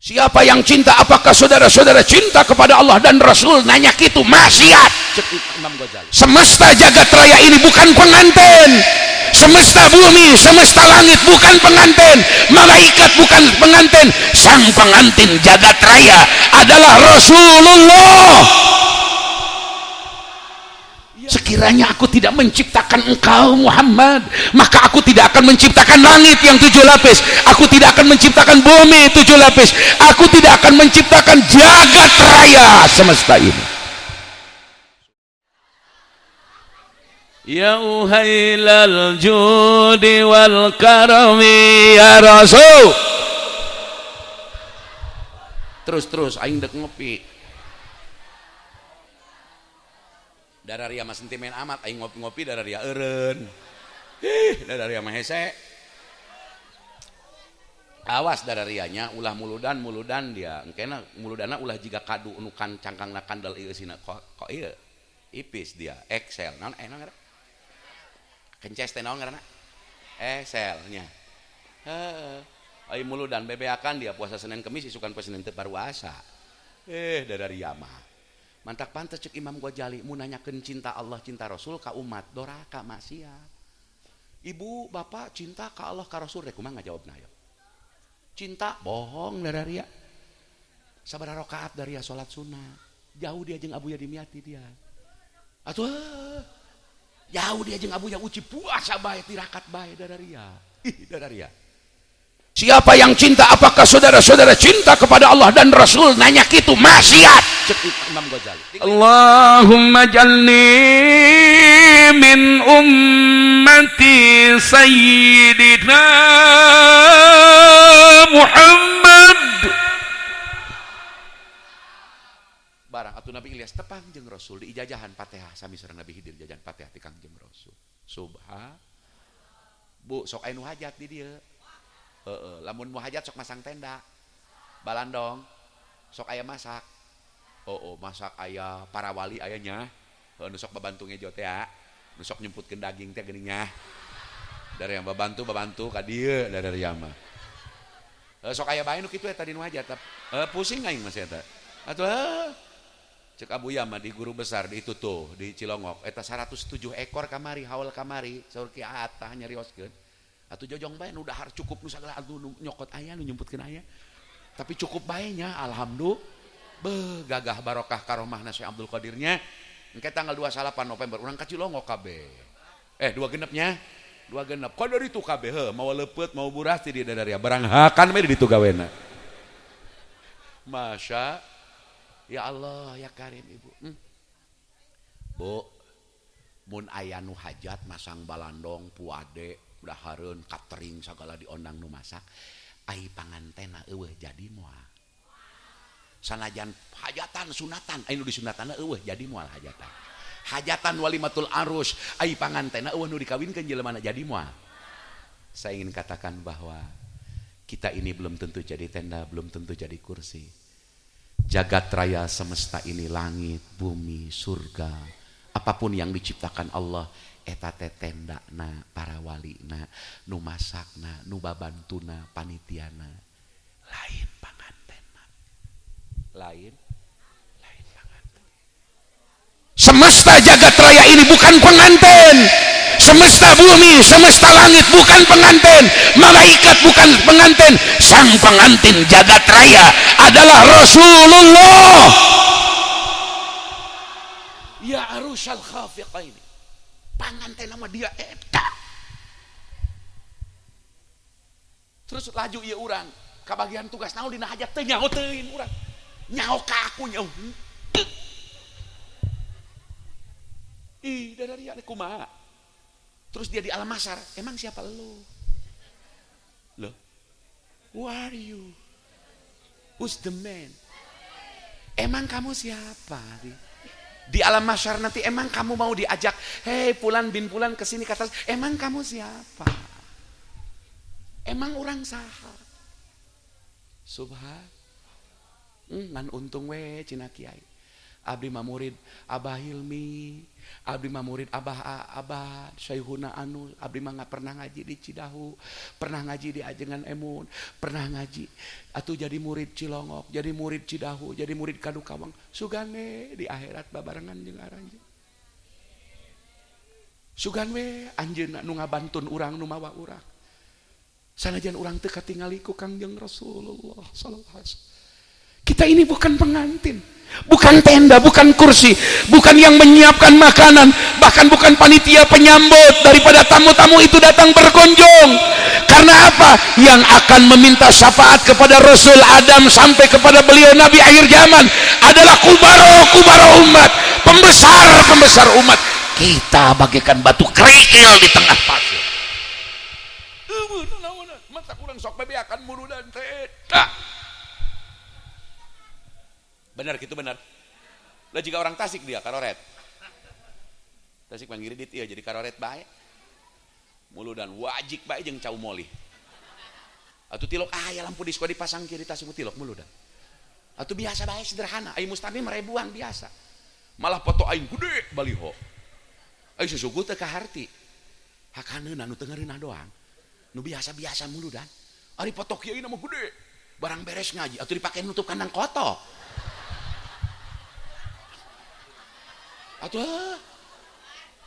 Siapa yang cinta, apakah saudara-saudara cinta kepada Allah dan Rasul? Nanya gitu, maksiat. Cek Imam Ghazali. Semesta jagat raya ini bukan pengantin. Semesta bumi, semesta langit bukan pengantin. Malaikat bukan pengantin. Sang pengantin jagat raya adalah Rasulullah. Sekiranya aku tidak menciptakan engkau Muhammad, maka aku tidak akan menciptakan langit yang 7 lapis. Aku tidak akan menciptakan bumi 7 lapis. Aku tidak akan menciptakan jagat raya semesta ini. Ya uhailal judi wal karami ya Rasul. Terus aing dek ngopi. Dararia mah sentimen amat, aing ngopi-ngopi dararia eureun. Ih, dararia mah hese. Awas dararianya ulah muludan-muludan dia. Engkena muludana ulah jiga kadu nu kan cangkangna kandel ieu sina kok ieu. Ipis dia, Excel. Naon naon ngaranna? Kences teh naon ngaranna? Excel nya. Heeh. Ai muludan bebeakan dia puasa Senin Kemis isukan poe Senin teu paruasa. Dararia mah. Mantak pantes cek Imam Ghazali mun nanyakeun cinta Allah cinta Rasul ka umat doraka maksiat. Ibu bapak cinta ka Allah ka Rasul rek kumaha ngajawabna ayo. Cinta bohong dararia. Sabaraha rakaat daria salat sunnah. Jauh dia jeung Abuya Dimyati dia. Atuh jauh dia jeung Abuya Uci puasa bae tirakat bae dararia. Ih dararia. Siapa yang cinta, apakah saudara-saudara cinta kepada Allah dan Rasul? Nanya gitu, maksiat. Cek Imam Ghazali. Allahumma jalni min ummati sayyidina Muhammad. Barang atuh Nabi Ilyas tepang jeung Rasul di ijajahan Fatihah sami sareng Nabi Khidir jajan Fatihah ti Kangjeng Rasul. Subha. Bu, sok aya nu hajat di dieu. Heeh, lamun mu hajat sok masang tenda. Balandong sok aya masak. Oh, masak aya para wali aya nya. Heuh, nu sok babantu ngejo teh ya. Nu sok nyumputkeun daging teh geuning nya. Dari yang babantu ka dieu dari mah. Sok aya bae nu kitu eta di nu hajat. Pusing aing mah eta. Atuh cek Abuya mah di guru besar di itu tuh di Cilongok eta 107 ekor kamari haul kamari saur ki atah nyarioskeun. Atuh jojong bae nu dahar cukup nu sagala atuh nu nyokot aya nu nyumputkeun aya. Tapi cukup bae nya alhamdulillah. Beuh gagah barokah karomahna Syekh Abdul Qadirnya. Engke tanggal 28 November urang ka Cilongok kabeh. Dua genepnya. Dua genep. Kok dari itu kabeh heuh mau leupeut mau buras ti dieu dadaria barang hakan we di ditu gawena. Masya ya Allah ya Karim ibu. Bu mun aya nu hajat masang balandong puade dahareun katering sagala diondang nu masak ai pangantena eueuh jadi moal. Sanajan hajatan sunatan ai nu disunatana eueuh jadi moal hajatan. Hajatan walimatul arus ai pangantena eueuh nu dikawinkeun jelemana jadi moal. Saya ingin katakan bahwa kita ini belum tentu jadi tenda, belum tentu jadi kursi. Jagat raya semesta ini langit, bumi, surga, apapun yang diciptakan Allah eta teh tendana, para walina, nu masakna, nu babantuna, panitiana, lain pangantena. Lain panganten. Semesta jagat raya ini bukan pengantin. Semesta bumi, semesta langit bukan pengantin. Malaikat bukan pengantin. Sang pengantin jagat raya adalah Rasulullah. Ya arusal khafiqaini. Panganten nama dia eta. Terus laju ieu urang kabagian tugas naon dina hajat teh nyaho teuing urang. Nyaho ka aku nyaho. Ih, dararia kumaha? Terus dia di alam masar, emang siapa lu? Loh, who are you? Who's the man? Emang kamu siapa? Di alam masyar nanti emang kamu mau diajak, hei pulan bin pulan kesini kata, emang kamu siapa? Emang orang saha? Subhan, ngan untung we cina kiai. Abdi mah murid Abah Hilmi, abdi mah murid Abah Abah Syaihuna Anu, abdi mah nggak pernah ngaji di Cidahu, pernah ngaji di Ajengan Emun, pernah ngaji atuh jadi murid Cilongok, jadi murid Cidahu, jadi murid Kadukawang, sugane di akhirat babarengan jeung aranjeun. Sugan we anjeunna nu ngabantun urang nu mawa urang. Sanajan urang teu katingali ku Kangjeng Rasulullah sallallahu alaihi wasallam. Kita ini bukan pengantin, bukan tenda, bukan kursi, bukan yang menyiapkan makanan, bahkan bukan panitia penyambut daripada tamu-tamu itu datang berkunjung. Karena apa? Yang akan meminta syafaat kepada Rasul Adam sampai kepada beliau Nabi akhir zaman adalah kubaro-kubaro umat, pembesar-pembesar umat. Kita bagaikan batu kerikil di tengah pasir. Masa kurang sok bebeakan muludan teh. Benar gitu benar. Lah jika orang Tasik dia karoret. Tasik manggiridit iya jadi karoret bae. Muludan wajik bae jeung cau moli. Atuh tilok aya lampu disko dipasang kiri Tasik tilok muludan. Atuh biasa bae sederhana, ai mustami ribuan biasa. Malah foto aing gede baliho. Ai susugu teu kaharti. Hakaneuna nu teu ngeunah doang. Nu biasa-biasa muludan. Ari foto kieu mah gede. Barang beres ngaji atuh dipake nutup kandang kotok. Atuh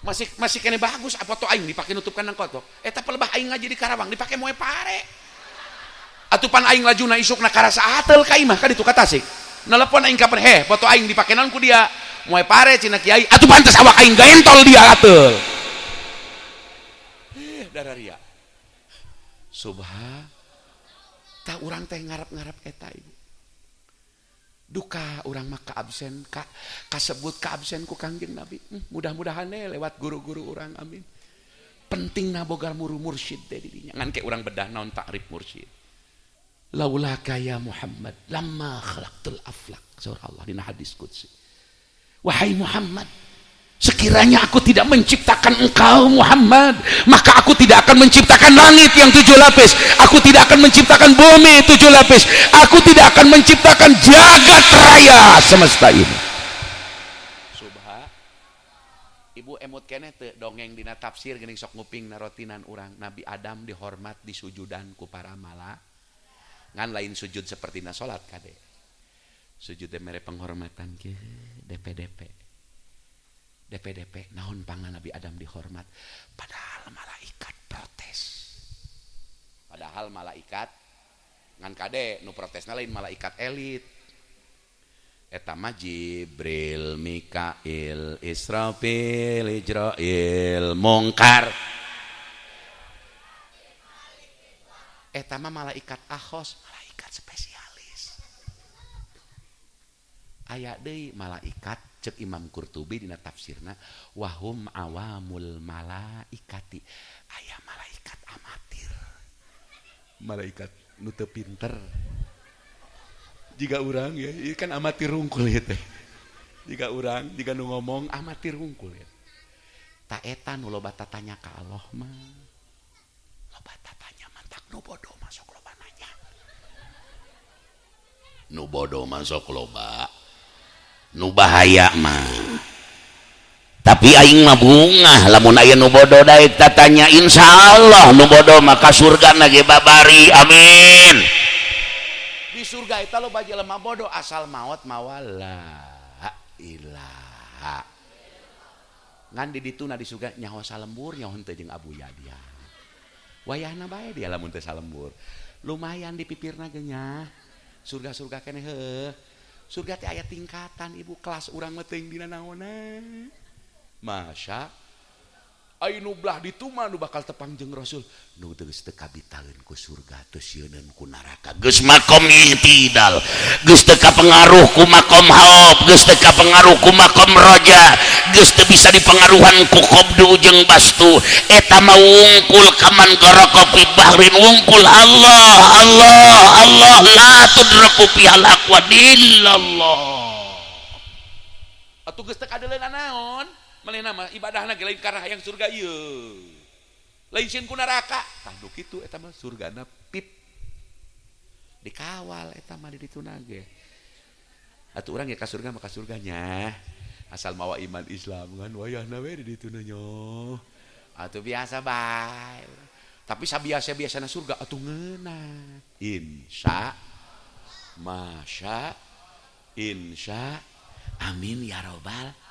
masih kene bagus apa foto aing dipake nutup kandang kotok. Eta pelebah aing ngaji di Karawang dipake moe pare. Atuh pan aing lajuna isukna karasa atel ka imah ka ditu ka Tasik. Nelepon aing kapan heh foto aing dipake naon ku dia moe pare cina kiai atuh pantes awak aing gaentol dia atel. Dararia. Subha tah urang teh ngarep-ngarep eta ibu. Duka urang mah kaabsen ka kasebut kaabsen ku Kangjeng Nabi. Mudah-mudahan lewat guru-guru urang amin. Pentingna boga muru mursyid teh di dinya. Ngan ke urang bedah naon takrif mursyid. Laulaka ya Muhammad lamma khalaqtul aflak surah Allah dina hadis qudsi. Wahai Muhammad, sekiranya aku tidak menciptakan engkau Muhammad, maka aku tidak akan menciptakan langit yang 7 lapis, aku tidak akan menciptakan bumi 7 lapis, aku tidak akan menciptakan jagat raya semesta ini. Subha, ibu emut keneh teu dongeng dina tafsir geuning sok nguping narotinan urang Nabi Adam dihormat disujudan ku para malaikat. Ngan lain sujud seperti na salat kade. Sujud teh mere penghormatan ke DPDP. DPDP naon pangan Nabi Adam dihormat padahal malaikat protes. Padahal malaikat ngan kade nu protesna lain malaikat elit. Eta mah Jibril, Mikail, Israfil, Ijrail, Mungkar. Eta mah malaikat akhos, malaikat spesialis. Aya deui malaikat cek Imam Qurtubi dina tafsirna wahum awamul malaikati, aya malaikat amatir, malaikat nu teu pinter. Jika urang ya, ieu kan amatir rungkul ieu teh. Jika urang, jika nu ngomong amatir rungkul ya. Ta eta nu loba tatanya ka Allah mah. Loba tatanya mantak nu bodoh masuk loba nanya. Nu bodoh masuk loba. Nu bahaya mah. Tapi aing mah bungah lamun aya nu bodoh daek tatanya insyaallah nu bodoh maka surga na ge babari amin. Di surga eta loba jelema bodoh asal maot mawala ilaha. Ngan di dituna di surga nyaho salembur nyaho henteu jeung abuya dia. Wayahna bae dia lamun teu salembur. Lumayan di pipirna ge nya. Surga-surga keneh heuh. Surga teh aya tingkatan ibu kelas urang mah teuing dina naonna. Masya ai nu belah ditu mah nu bakal tepang jeung Rasul nu geus teu kabitaeun ku surga teu sieuneun ku neraka geus makom i'tidal geus teu kapengaruh ku makom haub geus teu kapengaruh ku makom roja geus teu bisa dipengaruhan ku qabdu jeung bastu eta mah wungkul kaman garaka fi bahrin wungkul Allah Allah Allah la tudraku fihal aqwa illallah. Atuh geus teu kadeuleuna naon manehna mah ibadahna ge lain karena hayang surga ieu. Lain sieun ku neraka. Tah nu kitu eta mah surgana pip. Dikawal eta mah di dituna ge. Atuh urang ya ka surga mah ka surganya. Asal mawa iman Islam kan wayahna we di ditu nya. Atuh biasa bae. Tapi sabiasa-biasana surga atuh ngeunah. Insya masya insya amin ya robbal.